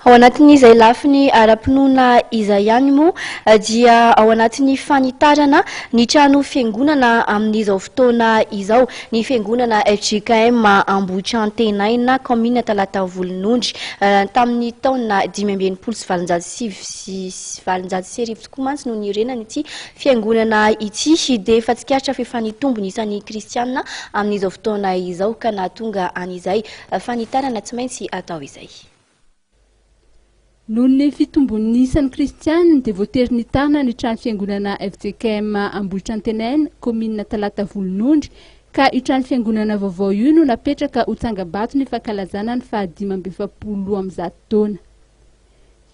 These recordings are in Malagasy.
Ao anatin'izay lafiny ara-pinoana izay ihany moa dia ao anatin'ny fanitarana ny trano fiangonana amin'izao fotoana izao ny fiangonana fjkm Ambohitrantenaina, kaominina Talata Volonondry. Tamin'ny taona 1865 tokoa mantsy no niorenana ity fiangonana ity dia efa tsikaritra fa efa nitombo ny isan'ny kristiana amin'izao fotoana izao ka nahatonga an'izay fanitarana tsy maintsy atao izay. Noho ny fitombon'ny isan'ny kristianina dia voatery nitarina ny trano fiangonana fjkm Ambohitrantenaina, kaominina Talata Volonondry, ka io trano fiangonana vaovao io no napetraka ho tsangambato ny fankalazana ny faha 145 taona.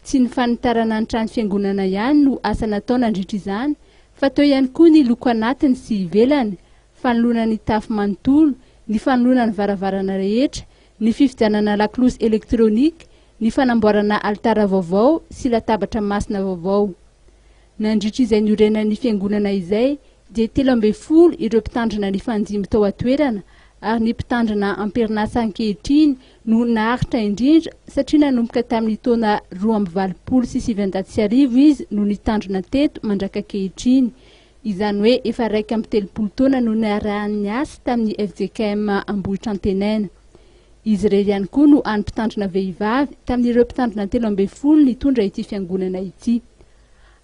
Tsy ny fanitarana ny trano fiangonana ihany no asa natao nandritra izany fa teo ihany koa ny loko anatiny sy ivelany, fanoloana ny tafo manontolo, ny fanoloana ny varavarana rehetra, ny fividianana lakolosy elektronika, ny fanamboarana alitara vaovao sy latabatra masina vaovao. Nandritra izay niorenan'ny fiangonana izay dia 13 ireo mpitandrina nifandimby tao an-toerana ary ny mpitandrina am-perinasa ankehitriny no naharitra indrindra satria nanomboka tamin'ny taona 1982 izy no nitandrina teto mandrak'ankehitriny, izany hoe efa 31 taona no niarahany niasa tamin'ny fjkm Ambohitrantenaina. Izy irery ihany koa no hany mpitandrina vehivavy tamin'ireo mpitandrina 13 nitondra ity fiangonana ity.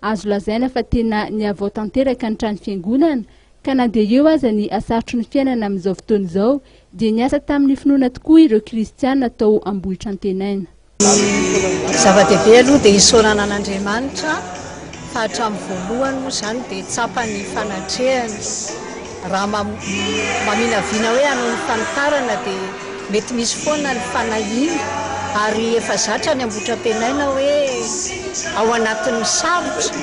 Azo lazaina fa tena nihavao tanteraka ny trano fiangonana ka na dia eo aza ny hasarotry ny fiainana amin'izao fotoana izao dia niasa tamin'ny finoana tokoa ireo kristiana tao Ambohitrantenaina. Ny zava-dehibe aloha dia isaorana an'Andriamanitra fa hatramin'ny voalohany moa izany dia tsapa ny fanatrehany. Raha maminavina hoe hanao ny fanitarana dia mety misy foana ny fanahiana ary efa zatra ny Ambohitr'Antenaina hoe ao anatin'ny sarotra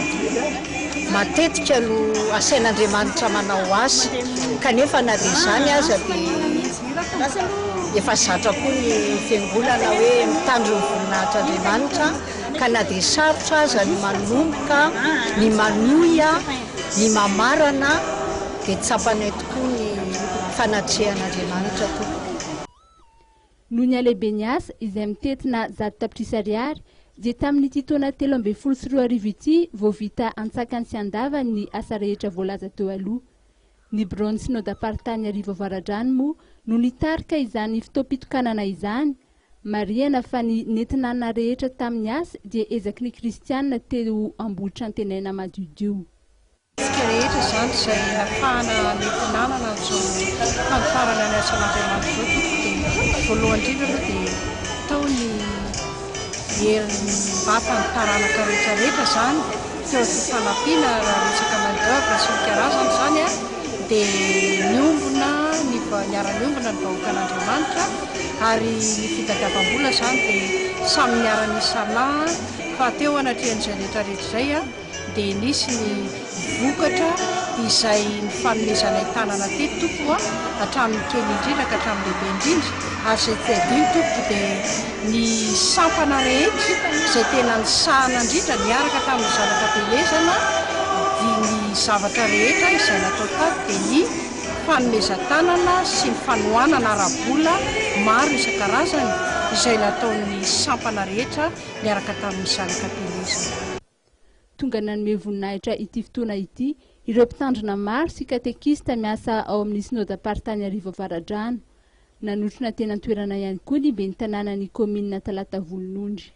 matetika no asain'Andriamanitra manao asa kanefa na dia izany aza dia Efa zatra koa ny fiangonana hoe mitandro ny voninahitr'Andriamanitra ka na dia sarotra aza ny manomboka, ny manohy, ny mamarana dia tsapanay tokoa ny fanatrehan'Andriamanitra tompoko. Noho ny halehiben'ny asa izay mitentina 100 tapitrisa ariary dia tamin'ity taona 2013 ity vao vita antsakany sy andavany ny asa rehetra voalaza teo aloha. Ny biraon'ny Synodam-paritany Iarivo Avaradrano moa no nitarika izany fotoam-pitokanana izany. Marihana fa ny nentinana rehetra tamin'ny asa dia ezaky ny kristiana teo Ambohitrantenaina madiodio. Isika rehetra izany izay nafahana nentinanana an'izao fanitarana ny asan'Andriamanitra izao tompoko dia voalohany indrindra aloha dia tao ny herin'ny vatan'ny taranaka rehetra rehetra izany teo amin'ny fifanampiana raha resaka main d'oeuvre sy ny karazany izany dia niombona ny niara-niombona ny vahoakan'Andriamanitra ary ny fitadiavam-bola izany dia samy niara-nisalahy fa teo anatrehan'izay rehetra rehetra izay dia nisy ny vokatra izay nifanomezanay tanana teto tompoko a, hatramin'ny kely indrindra ka hatramin'ny lehibe indrindra, ary izay tsy adino tompoko dia ny sampana rehetra izay tena nisahana indrindra niaraka tamin'ny zanaka am-pielezana dia ny zavatra rehetra izay natao tato dia ny fanomezan-tanana sy ny fanohanana ara-bola maro isan-karazany izay nataon'ny sampana rehetra niaraka tamin'ny zanaka am-pielezana. Tonga nanome voninahitra ity fotoana ity ireo mpitandrina maro sy katekista miasa ao amin'ny Synodam-paritany Iarivo Avaradrano. Nanotrona teny an-toerana ihany koa ny ben'ny tanànan'ny kaominina Talata Volonondry.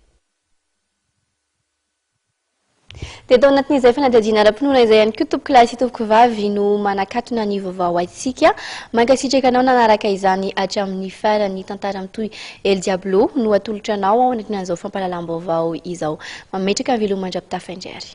Dia tao anatin'izay fanadihadiana ara-pinoana izay ihany koa tompokolahy sy tompokovavy no manakatona ny vaovao antsika. Mankasitraka anao nanaraka izany hatramin'ny farany. Tantara mitohy El Diablo no atolotra anao ao anatin'izao fampahalalam-baovao izao. Mametraka ny veloma mandra-pitafa indray ary.